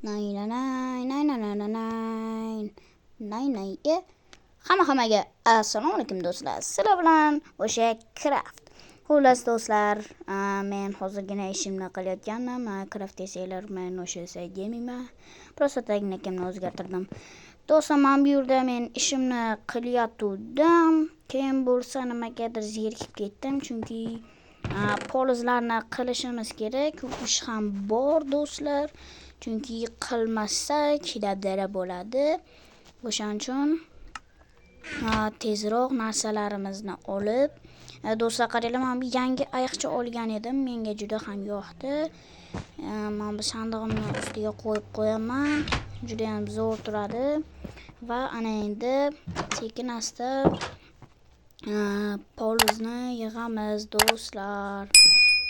Nine nine nine nine nine nine nine e. Hamma hammaga assalomu alaykum, do'stlar. Sizlar bilan o'sha Craft. Xullas, do'stlar, men hozirgina ishimni qilayotgandim. Craft desanglar, men o'sha demayman. Просто так nickimni o'zgartirdim. Do'stlar, mana bu yerda men ishimni qilayotgandim. Keyin bo'lsa nimagadir zerikib ketdim, chunki polizlarni qilishimiz kerak. Ish ham bor, do'stlar. Chunki qilmasak dabdala bo'ladi. O'shaning uchun tezroq narsalarimizni olib, do'stlar, qaranglar, mana bu yangi ayiqcha olgan edim, menga juda ham yoqdi. Mana bu sandig'imni ustiga qo'yib qo'yaman, juda ham zo'r turadi. Va ana endi sekin asta polizni yig'amiz, do'stlar.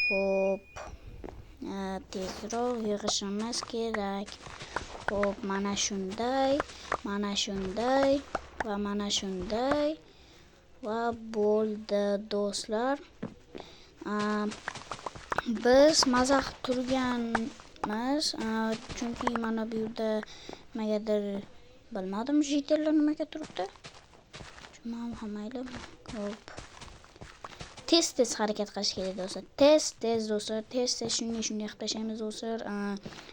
Xo'p, tezroq yig'ishimiz kerak. Xo'p, mana shunday, mana shunday va mana shunday va bo'ldi, do'stlar. Biz maza qilib turganmiz, chunki mana bu yerda nimagadir, bilmadim, житель lar nimaga turibdi. Tushunmadim ham, mayli. Xo'p. Tez tez harakat qilish kerak, do'stlar. Tez tez, do'stlar, tez tez shunday shunday qilib tashlaymiz, do'stlar.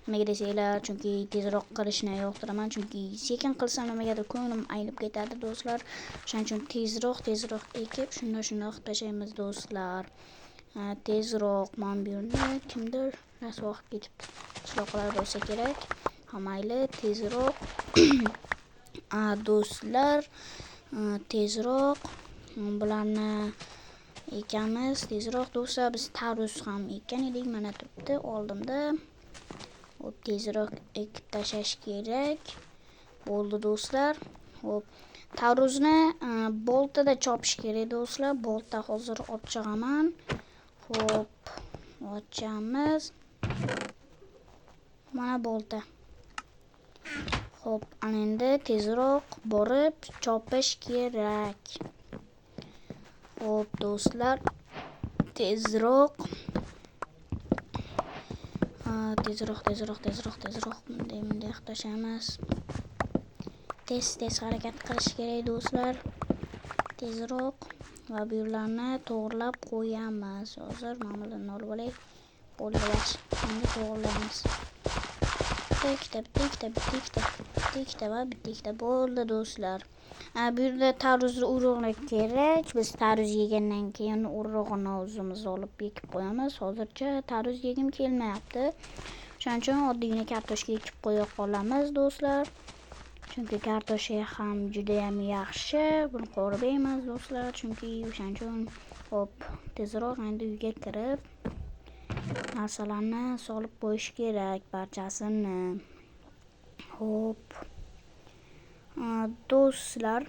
Nimaga desanglar, chunki tezroq qilishni yoqtiraman, chunki sekin qilsam nimagadir ko'nglim aynib ketadi, do'stlar. O'shaning uchun tezroq tezroq ekib, shunday shunday qilib tashlaymiz, do'stlar. Tezroq mana bu yerda kimdir rasvo qilib ketibdi. Qishloqlar bo'lsa kerak. Ha, mayli, tezroq, do'stlar, tezroq bularni ekamiz, tezroq, do'stlar. Biz tarvuz ham ekkan edik, mana turibdi oldimda. Xo'p, tezroq ekib tashlash kerak. Bo'ldi, do'stlar. Xo'p, tarvuzni boltada chopish kerak, do'stlar. Bolta hozir olib chiqaman. Xo'p, ochamiz. Mana bolta. Xo'p, ana endi tezroq borib chopish kerak. Xo'p, do'stlar, tezroq tezroq, tezroq, tezroq, tezroq bunday bunday qilib tashlaymiz. Tez tez harakat qilish kerak, do'stlar. Tezroq va bu yerlarni to'g'rilab qo'yamiz. Hozir mana bularni olib olay. Bo'ldi, yaxshi. Endi to'g'rilaymiz. Bitta, ikkita, bitta, ikkita, bitta, ikkita, bitta, ikkita va bitta, ikkita bo'ldi, do'stlar. Bu yerda tarvuzni urug'ini kerak. Biz tarvuz yegandan keyin urug'ini o'zimiz olib ekib qo'yamiz. Hozircha tarvuz yegim kelmayapti. Shuning uchun oddiygina kartoshka ekib qo'ya qolamiz, do'stlar. Chunki kartoshka ham juda ham yaxshi. Buni qo'rib yeymiz, do'stlar. Chunki o'shaning uchun, hop, tezroq endi uyga kirib narsalarni solib qo'yish kerak barchasini. Xo'p. Do'stlar,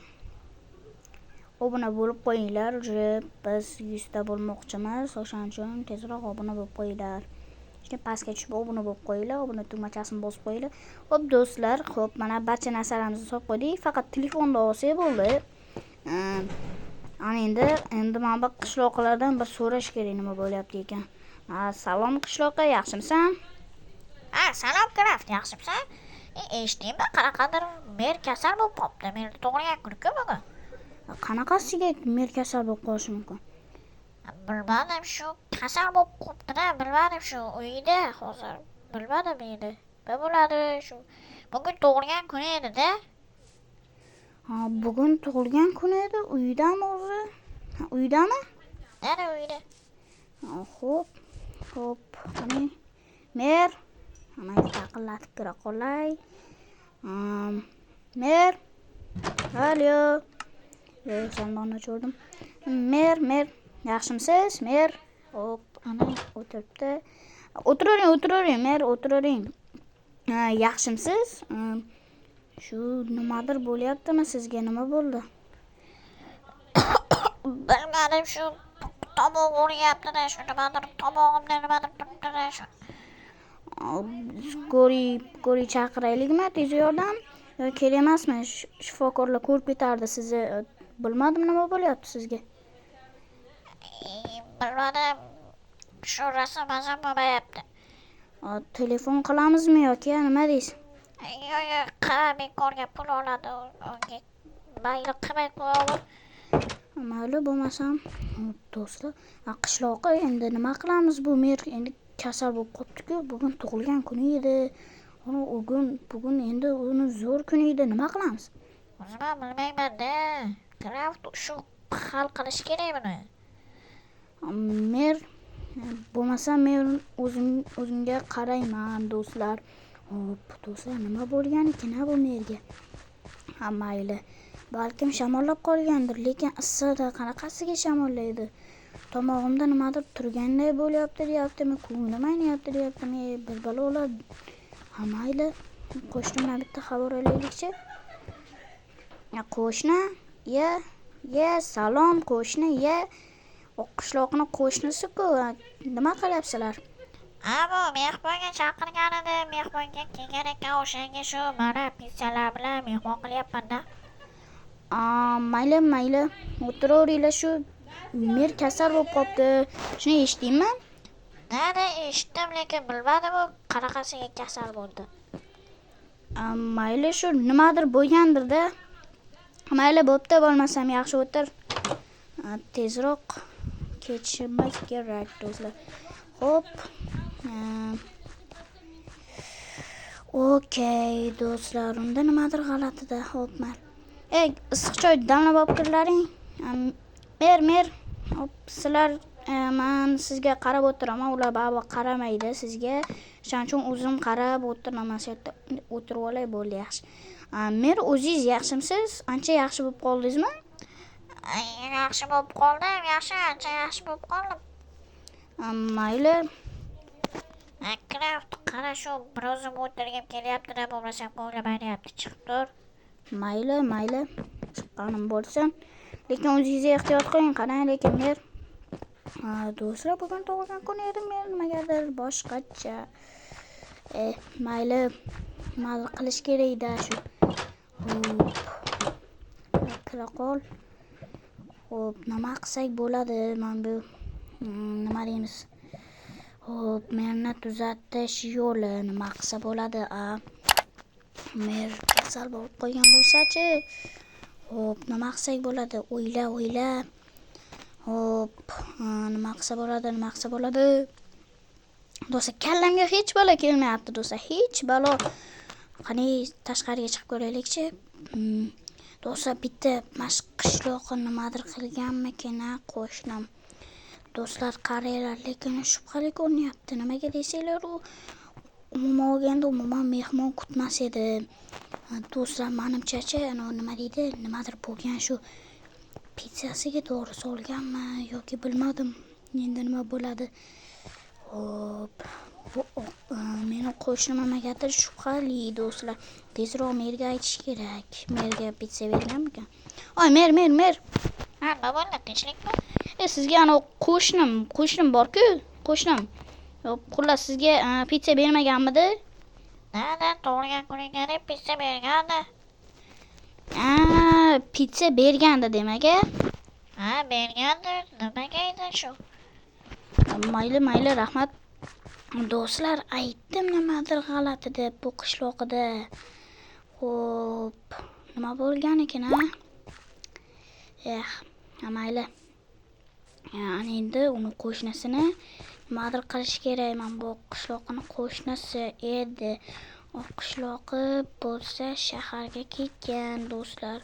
obuna bo'lib qo'yinglar. Уже biz 100 ta bo'lmoqchimiz. O'shaning uchun tezroq obuna bo'lib qo'yinglar. Shunday pastga tushib obuna bo'lib qo'yinglar, obuna tugmachasini bosib qo'yinglar. Xo'p, do'stlar, xo'p, mana barcha narsalarimizni solib qo'ydik. Faqat telefonni olsak bo'ldi. Ana endi mana bu qishloqlardan bir so'rash kerak, nima bo'lyapti ekan. Salom, qishloqqa, yaxshimisan? Ha, salom, Craft, yaxshimisan? Eshitdingmi, qanaqadir mer kasal bo'lib qolibdi. Merni tug'ilgan kuni-ku bugun. Qanaqasiga mer kasal bo'lib qolishi mumkin? Bilmadim, shu kasal bo'lib qolibdi-da, bilmadim, shu uyida hozir. Bilmadim endi. Nima bo'ladi shu. Bugun tug'ilgan kuni edi-da. Ha, bugun tug'ilgan kuni edi. Uyidami o'zi? Ha, uyidami? Dana, uyida. Ha, xo'p. Xo'p, qani? Mer. Mana, taqillatib kira qolay. Mer. Alo. Yo'q, sandiqni ochirdim. Mer, mer. Yaxshimisiz? Mer. Hop, ana o'tiribdi. O'tiravering, o'tiravering, mer, o'tiravering. Ha, yaxshimisiz? Shu nimadir bo'lyaptimi sizga? Nima bo'ldi? Bilmadim, shu tomog'im og'riyapti-da, shu nimadir tomog'imda nimadir turibdi-da shu. Скорый chaqiraylikmi, tez yordam? Yo, kerak emasmi? Shifokorlar ko'rib ketardi sizni. Bilmadim, nima bo'lyapti sizga. Bilmadim. Shu rosa mazam bo'lmayapti. Telefon qilamizmi yoki nima deysiz? Yo'q, yo'q, qilma, bekorga pul oladi unga. Mayli, qilmay qo'yaver. Mayli bo'lmasam, do'stlar, qishloqqa endi nima qilamiz, bu mer endi kasal bo'lib qolibdi-ku. Bugun tug'ilgan kuni edi. Uni bugun endi uni zo'r kuni edi. Nima qilamiz? O'zim ham bilmayman-da. Kraft shu hal qilish kerak buni. Mer bo'lmasa men o'zimga qarayman do'stlar. Hop, do'stlar, nima bo'lgan ekan bu merga? Ha, mayli. Balkim shamollab qolgandir, lekin issiqda qanaqasiga shamollaydi? Tomog'imda nimadir turganday bo'lyapti deyaptimi, ko'nglim ayniyapti deyaptimi, bir balolar. Ha, mayli. Qo'shni bilan bitta xabar olaylikchi. Qo'shni, ya, ya, salom qo'shni, ya. Qishloqni qo'shnisi-ku, nima qilyapsizlar? Ha, bu mehmonga chaqirgan edi, mehmonga kelgan ekan, o'shanga shu mana pizzalar bilan mehmon qilyapman-da. Mayli, mayli. O'tiraveringlar, shu mer kasal bo'lib qolibdi. Shuni eshitdingmi? Da, eshitdim, lekin bilmadim u qanaqasiga kasal bo'ldi. Mayli, shu nimadir bo'lgandir-da. Mayli, bo'pti, bo'lmasam yaxshi o'tir. Tezroq ketishimiz kerak do'stlar. Xo'p. Okey do'stlar, unda nimadir g'alatida. Xo'p, mayli. Ey, issiq choy damlab olib kirlaring. Mer, mer. Hop, sizlar, man sizga qarab o'tiraman, ular baribir qaramaydi sizga. Shuning uchun o'zim qarab o'tiraman. Shu yerda o'tirib olay, bo'ldi, yaxshi. Mer, o'zingiz yaxshimisiz? Ancha yaxshi bo'lib qoldingizmi? Yaxshi bo'lib qoldim, yaxshi, ancha yaxshi bo'lib qoldim. Mayli. Kraft, qara shu bir o'zim o'tirgim kelyapti-da, bo'lmasam ko'nglim ayniyapti, chiqib tur. Mayli, mayli. Chiqqanim bo'lsin. Lekin o'zingizga ehtiyot qiling, qarang lekin mer. Do'stlar, bugun tug'ilgan kun edi, men nimagadir boshqacha. Mayli, nimadir qilish kerak-da shu. Xo'p. Kira qol. Xo'p, nima qilsak bo'ladi? Mana bu nima deymiz? Xo'p, merni tuzatish yo'li nima qilsa bo'ladi? Mer kasal bo'lib qolgan bo'lsa-chi? Xo'p, nima qilsak bo'ladi? O'yla, o'yla. Xo'p, nima qilsa bo'ladi? Nima qilsa bo'ladi? Do'stlar, kallamga hech balo kelmayapti, do'stlar, hech balo. Qani tashqariga chiqib ko'raylikchi. Do'stlar, bitta mana shu qishloqqa nimadir qilganmikin, a, qo'shnim. Do'stlar, qaranglar, lekin shubhali ko'rinyapti. Nimaga desanglar, u umuman olganda umuman mehmon kutmas edi. Do'stlar, manimchachi, ana nima deydi, nimadir bo'lgan, shu pitsasiga to'g'ri solganmi yoki bilmadim. Endi nima bo'ladi? Xo'p, bu meni qo'shnim nimagadir shubhali do'stlar. Tezroq merga aytish kerak. Merga pitsa berganmikan? Oy, mer, mer, mer. Ha, nima bo'ldi, tinchlikmi? Sizga ana qo'shnim bor-ku, qo'shnim. Yo'q, xullas sizga pitsa bermaganmidi? Da, tug'ilgan kuniga deb pitsa bergandi. Ha, pitsa bergandi demak, a? Ha, bergandi. Nimaga edi shu? Mayli, mayli, rahmat. Do'stlar, aytdim nimadir g'alati deb bu qishloqida. Xo'p, nima bo'lgan ekan, a? Eh, mayli. Ana endi uni qo'shnisini nimadir qilish kerak. Mana bu qishloqning qo'shnisi edi. O qishloqi bo'lsa shaharga ketgan do'stlar.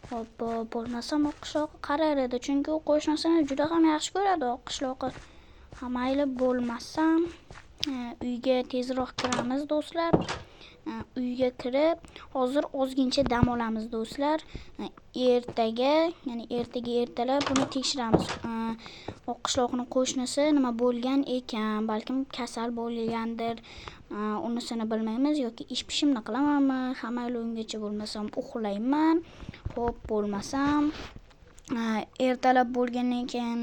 Hop, bo'lmasam o qishloqi qarar edi, chunki u qo'shnisini juda ham yaxshi ko'radi o qishloqi. Ha, mayli, bo'lmasam uyga tezroq kiramiz do'stlar. Uyga kirib hozir ozgincha dam olamiz do'stlar. Ertaga, ya'ni ertaga ertalab buni tekshiramiz. O qishloqning qo'shnisi nima bo'lgan ekan, balkim kasal bo'lgandir. Unisini bilmaymiz yoki ish pishimni qilamanmi? Ha, mayli, ungacha bo'lmasam uxlayman. Xo'p, bo'lmasam ertalab bo'lgandan keyin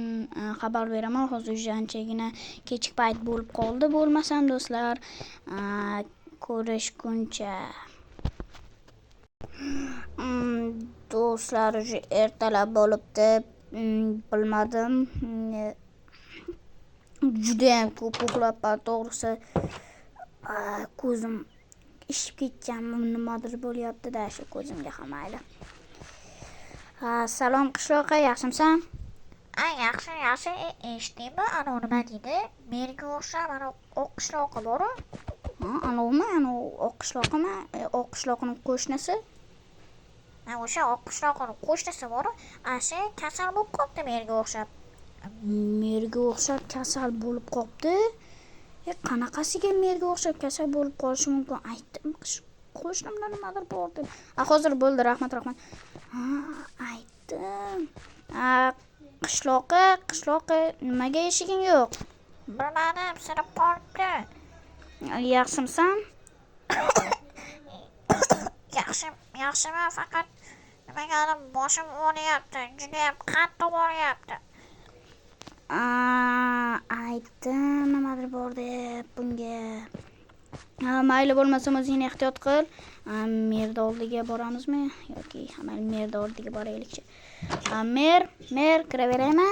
xabar beraman. Hozir уже anchagina kechki payt bo'lib qoldi. Bo'lmasam do'stlar, ko'rishguncha. Do'stlar, уже ertalab bo'libdi. Bilmadim. Judayam ko'p uxlabman, to'g'risi. Ko'zim ishib ketganmi, nimadir bo'lyapti-da shu ko'zimga ham, mayli. Ha, salom qishloqqa, yaxshimisan? A, yaxshi, yaxshi. Eshitdingmi? Anavi nima deydi? Menga o'xshab ana oq qishloqi boru. Ha, anovmi? Anov oq qishloqimi? Oq qishloqning qo'shnisi? Ha, o'sha oq qishloqini qo'shnisi boru. Ana shu kasal bo'lib qolibdi menga o'xshab. Merga o'xshab kasal bo'lib qolibdi. Qanaqasiga merga o'xshab kasal bo'lib qolishi mumkin? Aytdim, qo'shnimda nimadir bor deb. A, hozir bo'ldi, rahmat, rahmat. Ha, aytdim. A, qishloqi, qishloqi, nimaga eshiging yo'q? Bilmadim, sinib qolibdi. Yaxshimisan? Yaxshi, yaxshiman, faqat nimagadir boshim og'riyapti, judayam qattiq og'riyapti. Aytdim nimadir bor deb bunga. Ha, mayli, bo'lmasam o'zingni ehtiyot qil. Merni oldiga boramizmi yoki ha, mayli, merni oldiga boraylikchi. Mer, mer, kiraveraymi?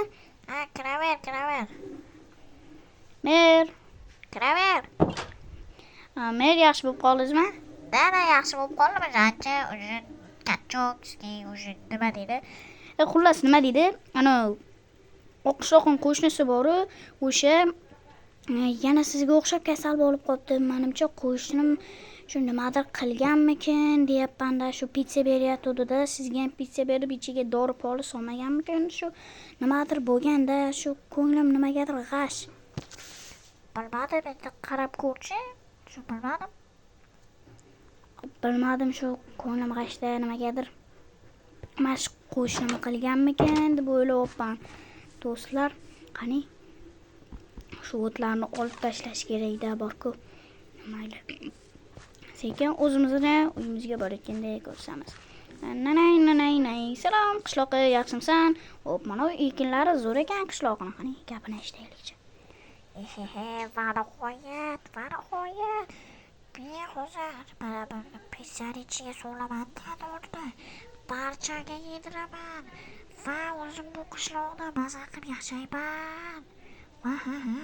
Ha, kiraver, kiraver. Mer, Kiraver. Mer, yaxshi bo'lib qoldingizmi? Да, yaxshi bo'lib qoldim, ancha уже качокский, уже nima deydi? Xullas, nima deydi? Ana oqshloqning qo'shnisi boru, o'sha yana sizga o'xshab kasal bo'lib qolibdi. Manimcha qo'shnim shu nimadir qilganmikin deyapman-da, shu pitsa beryotgandi-da, sizga ham pitsa berib ichiga dori poli solmaganmikin, shu nimadir bo'lganda, shu ko'nglim nimagadir g'ash. Bilmadim, endi qarab ko'rchi, shu bilmadim. Bilmadim, shu ko'nglim g'ashda nimagadir. Mana shu qo'shnim qilganmikin deb o'ylayapman. Do'stlar, qani shu o'tlarni olib tashlash kerakda bor-ku. Mayli. Sekin o'zimizni uyimizga borayotgandek ko'rsamiz. Nanay, nanay, nay. Salom, qishloqi, yaxshimisan? Hop, mana bu ekinlari zo'r ekan qishloqini. Qani, gapini eshitaylikchi. Ehehe, va nihoyat, va nihoyat. Men hozir mana buni pitsani ichiga solaman-da dorini. Barchaga yediraman va o'zim bu qishloqda maza qilib yashayman. Va-ha-ha.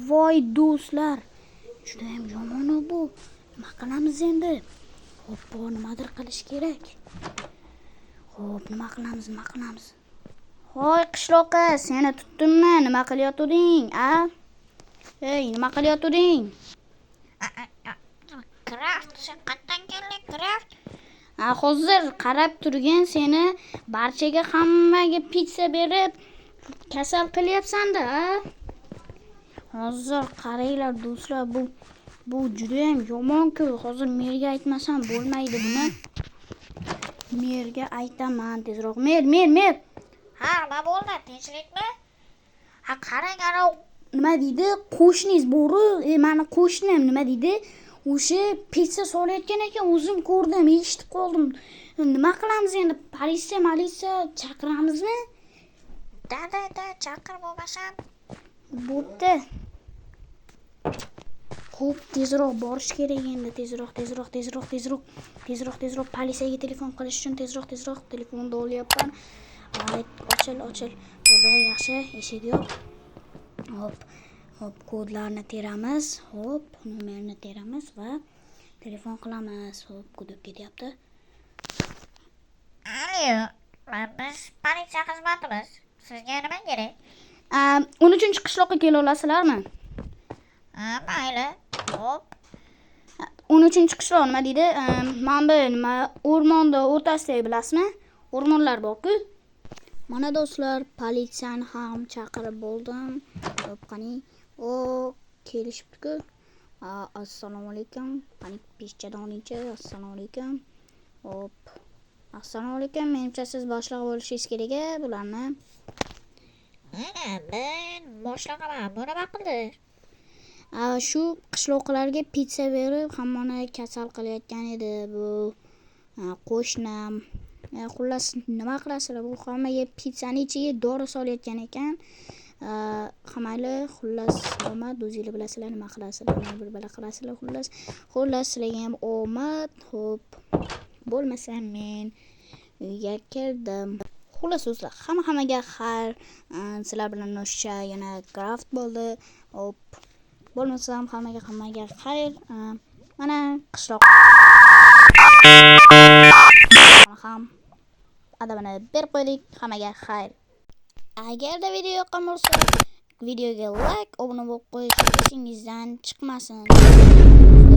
Voy do'stlar, judayam yomon bu. Nima qilamiz endi? Hoppo, nimadir qilish kerak. Xo'p, nima qilamiz, nima qilamiz? Hoy qishloqqa, seni tutdimmi? Nima qilyotganding, a? Ey, nima qilyotganding? Kraft, sen qayerdan kelding, Kraft? Ha, hozir qarab turgin, seni barchaga, hammaga pitsa berib kasal qilyapsan-da, a? Hozir qaranglar do'stlar, bu judayam yomon-ku. Hozir merga aytmasam bo'lmaydi buni. Merga aytaman tezroq. Mer, mer, mer. Ha, nima bo'ldi? Tinchlikmi? Ha, qarang, ana Nima deydi? Qo'shningiz boru, mani qo'shnim nima deydi? O'sha pitsa solayotgan ekan, o'zim ko'rdim, eshitib qoldim. Nima qilamiz endi? Politsiya, militsiya chaqiramizmi? Да, да, да, chaqir bo'lmasam. Bo'pti. Xo'p, tezroq borish kerak endi, tezroq, tezroq, tezroq, tezroq, tezroq, tezroq politsiyaga telefon qilish uchun tezroq, tezroq telefonni olyapman. Ay, ochil, ochil. Bo'ldi, yaxshi, eshik yo'q. Hop, hop, kodlarni teramiz. Hop, nomerni teramiz va telefon qilamiz. Hop, гудок ketyapti. Alo, biz politsiya xizmatimiz. Sizga nima kerak? 13-qishloqqa kela olasizlarmi? Ha, mayli. Xo'p. 13-qishloq nima deydi? Mana bu nima o'rmonda o'rtasida, bilasizmi? O'rmonlar bor-ku. Mana do'stlar, politsiyani ham chaqirib bo'ldim. Hop, qani. O, kelishibdi-ku. Assalomu alaykum. Qani peshchadan olingchi. Assalomu alaykum. Hop. Assalomu alaykum. Menimcha siz boshliq bo'lishingiz kerak a bularni. Mana men boshlig'iman. Bu nima qildi? Shu qishloqlarga pitsa berib hammani kasal qilayotgan edi bu qo'shnim. Xullas, nima qilasizlar, bu hammaga pitsani ichiga dori solayotgan ekan. Ha, mayli, xullas, omad, o'zinglar bilasizlar nima qilasizlar, nima bir bala qilasizlar, xullas. Xullas, sizlarga ham omad. Xo'p, bo'lmasa men uyga kirdim. Xullas, do'stlar, hamma hammaga xayr. Sizlar bilan o'sha yana Craft bo'ldi. Hop. Bo'lmasam, hammaga hammaga xayr. Mana qishloq ham adabini berib qo'ydik. Hammaga xayr. Agarda video yoqqan bo'lsa, videoga like, obuna bo'lib qo'yish esingizdan chiqmasin.